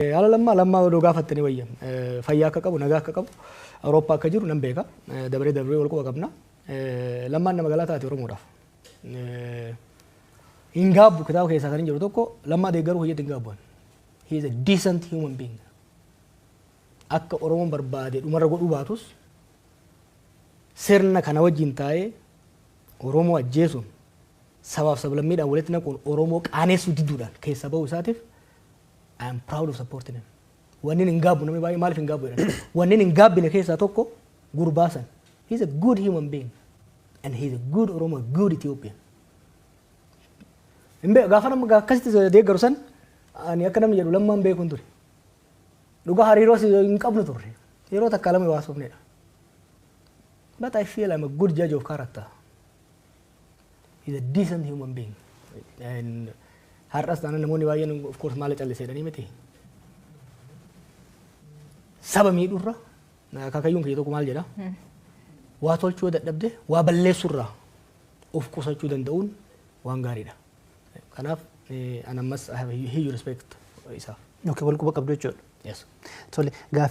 Haala Lammaa, Lammaa odoo gaafattanii wayya. Fayyaa akka qabu, nagaa akka qabu, Awurooppaa akka jiru nan beeka. Dabaree dabaree wal quba qabna. Lammaan nama galaa taate Oromoodhaaf. Hin gaabbu, kitaaba keessaa kan hin jiru tokko, Lammaa deeggaruu hoyyatti hin gaabbu. He is a decent human being. Akka Oromoon barbaade dhumarra godhuu baatus, sirna kana wajjin taa'ee Oromoo ajjeesuun, sabaaf sablammiidhaan walitti naquun, Oromoo qaaneessuu diduudhaan keessa bahuu isaatiif I am proud of supporting him. Wanni hin gaabbu, namni baay'ee maaliif hin gaabbu jedhan. Wanni hin gaabbine keessaa tokko gurbaa san. He is a good human being and he is a good Oromo, a good Ethiopian. Hin beeku, gaafa nama akkasitti deeggaru san ani akka namni jedhu Lammaan beekuun ture. Dhugaa hariiroo hin qabnu turre. Yeroo takka lama waasofnedha. But I feel I'm a good judge of character. He's a decent human being. And har'as taanaan namoonni baay'een of course maala callisee jedhanii miti. Saba miidhurra, akaakayyuun kiyya tokko maal jedha? Waa tolchuu yoo dadhabde, waa balleessurraa of qusachuu danda'uun waan gaariidha. Kanaaf an ammas I have a huge respect isaaf. Okay, wal quba qabdu jechuudha. Yes. Tole, gaaffii